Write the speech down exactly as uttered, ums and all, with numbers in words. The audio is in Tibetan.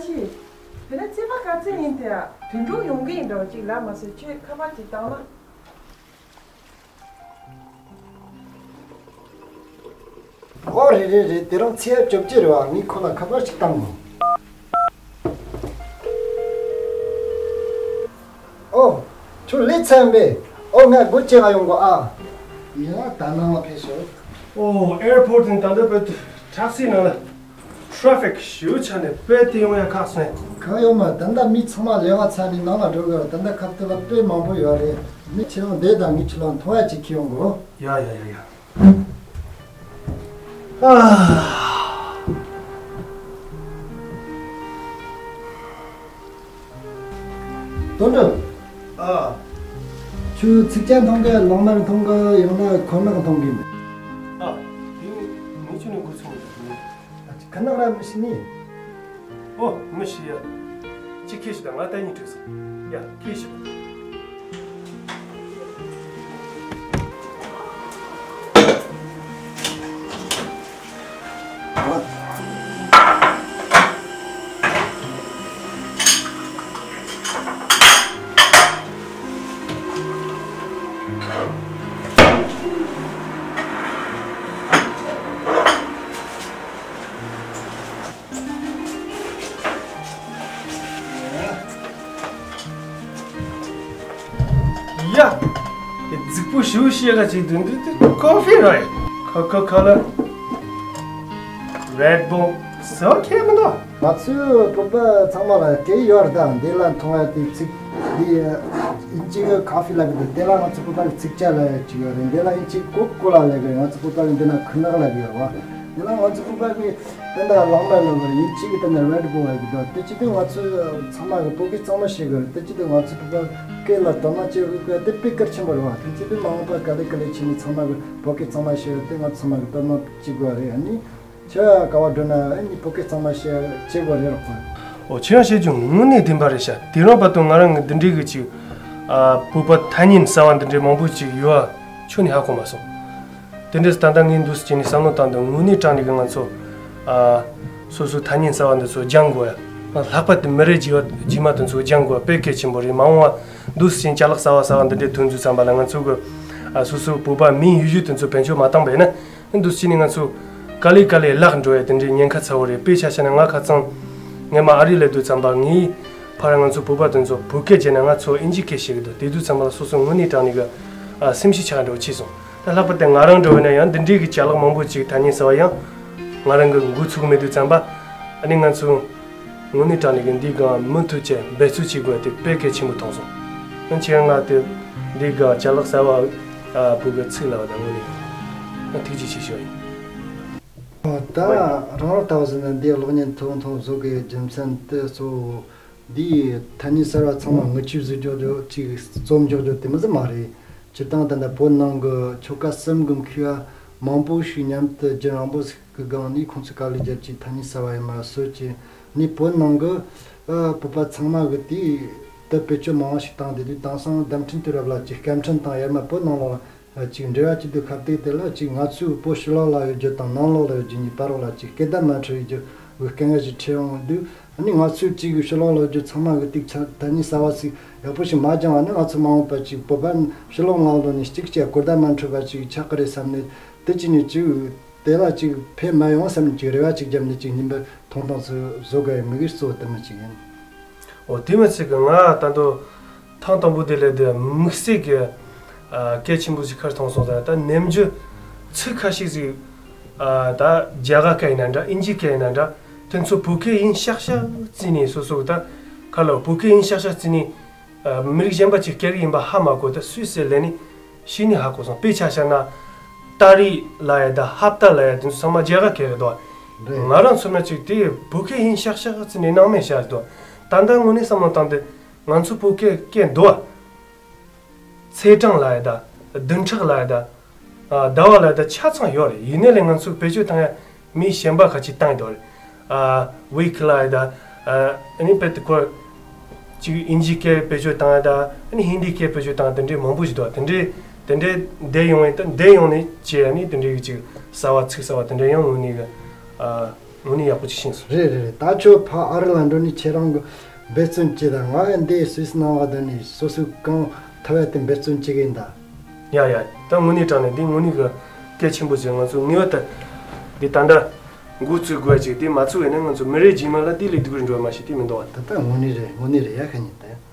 ཅི། དེ་ནས་ཚེས་པ་ག་ཚོད་ཡིན་དེ། དུས་འགྲོ་ཡོང་གི་ཡིན་འགྲོ་ཅིག་ལབ་མ་སོང་། ཁྱོད་ཁ་པར་ཅིག་བཏང་ན། ཨོ་རེད་རེད་རེད། དེ་རིང་ཚེས་བཅོ་བརྒྱད་རེད་བ། ངས་ཁོ་ལ་ཁ་པར་ཞིག་བཏང་ངོ་། ཨོ། ཁྱོད་ལས་ཚར་པས། ཨོ་ང་སྒོ་ཕྱེ་ག་ཡོང་གོ་ཨ། ཡ་ད་ནང་ལ་ཕེབས་ཤོག་ཨོ་ཨེར་པོར་ཊི་ནས་ད་ལྟ་བོད་དུ་ཊེག་སི་ནང་ལ་ཊེ་ཕིག་ཞེ་པོ་ཆགས་ནས་བོད་དུ་ཡོང་ཡ་ཁག་སོང་། གང་ཡོང་མ། ད་ལྟ་མི་ཚང་མ་ལས་ཀ་ཚར་ནས་ནང་ལ་འགྲོ་གི་ཡོད། ད་ལྟ་ཁ་ཐུག་ལ་དཔེ་མང་པོ་ཡོད་རེད། མི་ཁྱེད་རང་བསྡད་དང་། ངས་ཁྱེད་ལ་འཐུང་ཡ་ཅིག་ཁྱེར་ཡོང་གོ། ཡ་ཡ་ཡ་ཡ། ཨ། དོན་གྲུབ། ཨ། ཁྱོད་ཚིག་ཇ་འཐུང་གི། ལག་དམར་འཐུང་གི། ཡང་ན་ཁོར་ནག་འཐུང་གི་མེད། ཨ། དེ་ནི་ངས་ཁྱོད་ནས་འགོ་ཚུགས་མི་འདུག་ཨ། ཁོར་ནག་ར་མི་ཤེས་ནི། ཨོ་མི་ཤེས་ཡ། ཅི་ཁྱེར་ཤོག་དང་། ང་ལྟ་ཉིད་འགྲིག་སོང་། ཡ་ཁྱེར་ཤོག་ཡ། རྫིག་པོ་ཞེ་པོ་ཞིག་ག་ཅིག་འདུག་འདི་དེ་ཀོ་ཕི་རེད། ཁ་ཁ་ཁ་ལ། རེད་བུལ་སོ་ཁེ་མི་འདུག་ང་ཚོའི་བོད་པ་ཚང་མ་ལ་སྐད་ཡོད་རེད་ད། འདི་ལ་འཐུང་ཡ་དེ་ཚིག་འདི་ཡིན་གཅིག་གི་ཀོ་ཕི་ལབ་གི་འདུག་དེ་ལ་ང་ཚོ་བོད་པ་གི་ཚིག་ཇ་ལབ་ཡ་ཅིག་ཡོད་རེད། འདི་ལ་ཡིན་གཅིག་ཀོ་ཀོ་ལ་ལབ་གི་རེད། ང་ཚོ་བོད་པ་གི་འདི་ན་ཁོར་ནག་ལབ་གི་ཡོད་རེད་བ། འདི་ལ་ང་ཚོ་བོད་པ་གི་དེ་འདྲ་ལག་དམར་ལབ་པ་ཡིན་གཅིག་གི་དེ་ན་རེད་བུལ་ལབ་གི་འདུག་དེ་ཅི་སྟེ་ང་ཚོ་ཚང་མ་གི་བོད་སྐད་གཙང་མ་ཤེས་གི་རེད། དེ་ཅི་སྟེ་ང་ཚོ་བོད་པ་སྐད་ལ་དོ་སྣང་བྱེད་དགོས་གི་དེ་དཔེ་གལ་ཆེན་པོ་རེད་བ། དེ་ཅི་སྟེ་མ་འོངས་པ་ག་ལེ་ག་ལེ་བྱས་ནས་ཚང་མ་གི་བོད་སྐད་གཙང་མ་ཤེས་རེད། དེ་ང་ཚོ་ཚང་མ་གི་དོ་སྣང་བྱེད་དགོས་རེད། ཨ་ནི་ཆེ་བ་ག་བ་འགྲོ་ན་ཨ་ནི་བོད་སྐད་གཙང་མ་བཤད་བྱེད་དགོས་རེད་རོགས་པ། ཨོ་ཁྱེད་རང་བཤད་རྒྱུ་དངོས་གནས་བདེན་པ་རེད་ཤག་དེ་རིང་བར་དུ་ང་རང་གི་འདི་འདྲའི་གི་ཅིག་ཨ་བོད་པ་ཐ་སྙད་གསར་བ་འདི་འདྲའི་མང་པོ་ཅིག་ཡོད་ཨ་ཁྱོན་ནས་ཧ་གོ་མ་སོང་། དེ་འདྲས་ད་ལྟ་ངས་འདུག་སེ་བྱས་ནས་བསམ་བློ་བཏང་དུས་དངོས་གནས་དྲང་གནས་ཀྱི་ང་ཚོ་ཨ་སོ་སོའི་ཐ་སྙད་གསར་བ་འདི་ཚོ་སྦྱང་དགོས་ཡ། ང་ལྷག་པར་དུ་མི་རབས་རྗེས་བ་རྗེས་མ་དེ་ཚོ་སྦྱང་དགོས་པ་དཔེ་གལ་ཆེན་པོ་རེད། མ་འོངས་པ་འདུག་སེ་བྱས་ནས་ཅ་ལག་གསར་བ་གསར་བ་འདི་འདྲས་ཐོན་དུས་ཙམ་པ་ལ་ང་ཚོ་གི་ཨ་སོ་སོའི་བོད་པ་མིང་ཡོད་རྒྱུ་དེ་ཚོ་བེད་སྤྱོད་མ་བཏང་པ་ཡིན་ན་འདུག་སེ་བྱས་ནས་ང་ཚོ་ག་ལེ་ག་ལེ་བརླག་འགྲོ་ཡ་དེ་འདྲའི་ཉེན་ཁ་ཚ་བོ་རེད། དཔེ་ཆ་བཞག་ན་ང་ཁ་སང་ངས་མ་ཨ་རི་སླེབས་དུས་ཙམ་པ་ངའི་ཕར་ང་ཚོ་བོད་པ་དེ་ཚོ་བོད་སྐད་བརྗེད་ན་ང་ཚོ་ཨིན་ཇི་སྐད་བཤད་གི་འདུག་དེ་དུས་ཙམ་པ་ལ་སོ་སོ་དངོས་གནས་དྲང་གནས་གི་ཨ་སེམས་ཤུགས་ཆག་འགྲོ་ཆེ་སོང་། ད་ལྷག་པར་དུ་ང་རང་འགྲོ་བས་ན་ཡང་འདི་འདྲའི་གི་ཅ་ལག་མང་པོ་ཅིག་ཐ་སྙད་གསར་བ་ཡང་ང་རང་གི་འགོ་ཚུགས་མེད་དུས་ཙམ་པ། ཨ་ནི་ང་ཚོ་དངོས་གནས་དྲང་གནས་ཀྱི་འདི་སྒང་མུ་མཐུད་བྱས་འབད་རྩོལ་བྱེད་དགོས་དེ་དཔེ་གལ་ཆེན་པོ་མཐོང་སོང་། ཨ་ཁྱེད་རང་ལ་དེ་འདི་སྒང་ཅ་ལག་གསར་བ་ཨ་བོད་ཀྱི་ཚིག་ལ་བ་དང་དངོས་གནས་ང་ཐུགས་རྗེ་ཆེ་ཞུ་བ་ཡིན། ད་རང་རང་ལྟ་བུ་ཟེར་ན་འདི་གློག་བརྙན་ཐུང་ཐུང་བཟོ་དགོས་རྒྱུ་མཚན་དེ་གཙོ་བོ། འདིའི་ཐ་སྙད་གསར་བ་ཚང་མ་ངུ་ཆུ་བཟོས་འཇོག་རྒྱུ་ཅིག་རྩོམ་འཇོག་རྒྱུ་དེ་མི་ཟིག་མ་རེད། སྤྱིར་བཏང་ད་ལྟ་བོད་ནང་གི་ཆོལ་ཁ་གསུམ་གི་མཁས་པ་མང་པོ་ཞིག་མཉམ་དུ་རྒྱུན་རིང་པོ་ཞིག་གི་སྒང་ནས་ཁོང་ཚོས་དཀའ་ལས་བརྒྱབ་ཀྱིས་ཐ་སྙད་གསར་བ་ཡིན་མ་སོགས་ཀྱི་ནས་བོད་ནང་གི་ཨ་བོད་པ་ཚང་མ་གི་དེའི་དུ་བེད་སྤྱོད་མང་བ་ཞིག་བཏང་བསྡད་དུས་དེང་སང་རྡ་འཕྲིན་དུས་རབས་ལ་ཅིག་སྐད་འཕྲིན་དང་ཡར་མར་བོད་ནང་ལོགས་ལ་ཅིག་འབྲེལ་བ་བྱེད་དུས་ཁ་གཏད་དེ་ལ་ཅིག་ང་ཚོའི་བོད་ཕྱི་ལོགས་ལ་ཡོད་རྒྱུ་དང་ནང་ལོགས་ལ་ཡོད་རྒྱུ་གཉིས་བར་ལ་ཅིག་སྐད་བརྡ་མ་འཕྲོད་རྒྱུ་གི་དཀའ་ངལ་ཞིག་འཕྲད་ཡོང་དུས། ཨ་ནི་ང་ཚོའི་ཅིག་ཕྱི་ལོགས་ལ་ཡོད་རྒྱུ་ཚང་མ་གི་ཏིག་ཆ་ཐ་སྙད་གསར་བ་ཞིག་ཡག་པོ་ཞིག་མ་སྦྱངས་པ་ནི་ང་ཚོ་མ་འོངས་པ་ཅིག་བོད་པ་ཕྱི་ལོགས་ནང་ལོགས་ནས་གཅིག་གཅིག་གོ་བརྡ་མ་འཕྲོད་པ་ཅིག་ཆགས་ཀྱི་རེད་བསམ་ནས་དེ་ཅི་ནས་ཅིག་དེ་ལ་ཅིག་ཕན་མ་ཡོང་བསམ་ནས་ཅིག་རེ་བ་ཅིག་བརྒྱབ་ནས་ཅིག་ཉིན་པར་ཐུང་ཐུང་ཚོ་བཟོ་དགོས་ཡ་དམིགས་ཡུལ་གཙོ་བོ་དེ་མོ་ཅིག་ཡིན། འོ་དེ་མི་ཚད་གི་ང་ད་དུང་ཐེངས་དང་པོ་དེ་ལས་དེ་དམིགས་བསལ་གི་ཨ་གལ་ཆེན་པོ་ཞིག་ཁར་མཐོང་སོང་ཟེར། ད་ནམ་རྒྱུན་ཚིག་ཁ་ཤས་ཟིག་ཨ་ད་རྒྱ་གར་སྐད་ཡིན་ན་འདྲ་ཨིན་ཇི་སྐད་ཡིན་ན་འདྲ་དེ་ཚོ་བོད་སྐད་ཡིན་ཤག་ཤག་བརྩིས་ནས་སོ་སོ་ད་ཁ་ལོ་བོད་སྐད་ཡིན་ཤག་ཤག་བརྩིས་ནས་ཨ་མི་རིགས་གཞན་པ་ཅིག་སྐད་ཡིན་པ་ཧ་མ་གོ། ད་སུད་སི་ལས་ནི་ཤི་ནི་ཧ་གོ་སོང་། དཔེ་ཆ་བཞག་ན་ཏ་རིག་ལ་ཡ་ད་ཧབ་ཏ་ལ་ཡ་དེ་ཚོ་ཚང་མ་རྒྱ་གར་སྐད་རེད་དོ། རེད། ང་རང་ཚོ་ན་ཅིག་དེ་བོད་སྐད་ཡིན་ཤག་ཤག་བརྩིས་ནས་སྣང་མེད་བཞག་རེད་དོ། ད་ལྟ་དངོས་གནས་བསམ་བློ་བཏང་སྟེ་ང་ཚོ་བོད་སྐད་སྐད་འདུག་བ། ཚེས་གྲངས་ལ་ཡ་ད། བདུན་ཕྲག་ལ་ཡ་ད། ཟླ་བ་ལ་ཡ་ད་ཆ་ཚང་ཡོད་རེད། ཡིན་ནའི་ལས་ང་ཚོ་བེད་སྤྱོད་བཏང་ཡ་མི་གཞན་པ་ཁ་ཅིག་བཏང་ཡོད་རེད། ཨ་ཝིག་ལ་ཡ་ད། ཨ་ནི་བེད་དེ་ཁོ་ཅིག་ཨིན་ཇི་སྐད་བེད་སྤྱོད་བཏང་ཡ་ད། ཨ་ནི་ཧིན་དི་སྐད་བེད་སྤྱོད་བཏང་དེ་འདྲའི་མང་པོ་ཞིག་འདུག་དེ་འདྲའི་དེ་འདྲའི་འདས་ཡོང་ཡ་ད་འདས་ཡོང་ནས་བྱས་ཨ་ནི་དེ་འདྲའི་ཅིག་གསར་བ་ཚིག་གསར་བ་དེ་འདྲ་ཡང་ངོས་ནས་གི་ཨ། དངོས་གནས་ཡག་པོ་ཅིག་ཤེས་སོང་། རེད་རེད་རེད། ད་ཁྱོད་ཕ་ཨ་རི་ལ་འགྲོ་ནས་ཁྱེད་རང་གི་འབད་བརྩོན་བྱེད་དང་། ང་འདི་སུད་སི་ནང་ལ་སྡོད་ནས་སོ་སོའི་གང་ཐུབ་ཡ་དེ་འབད་བརྩོན་བྱེད་གི་ཡིན་ད། ཡ་ཡ། ད་དངོས་གནས་དྲང་གནས་འདི་དངོས་གནས་གི་སྐད་ཆེན་པོ་ཟེར། ང་ཚོ་ངེས་པར་དུ་འདི་ད་ལྟ་འགོ་བཙུགས་དགོས་ཅིག་དེ་མ་བཙུགས་ཡིན་ན་ང་ཚོ་མི་རེ་རྗེས་མ་ལ་འདི་ལས་སྡུག་རུ་འགྲོ་བ་མ་ཤེས་དེ་མི་འདུག་བ། ད་ལྟ་དངོས་གནས་རེད། དངོས་གནས་རེད་ཡ། ཁ་ཉིན་ད།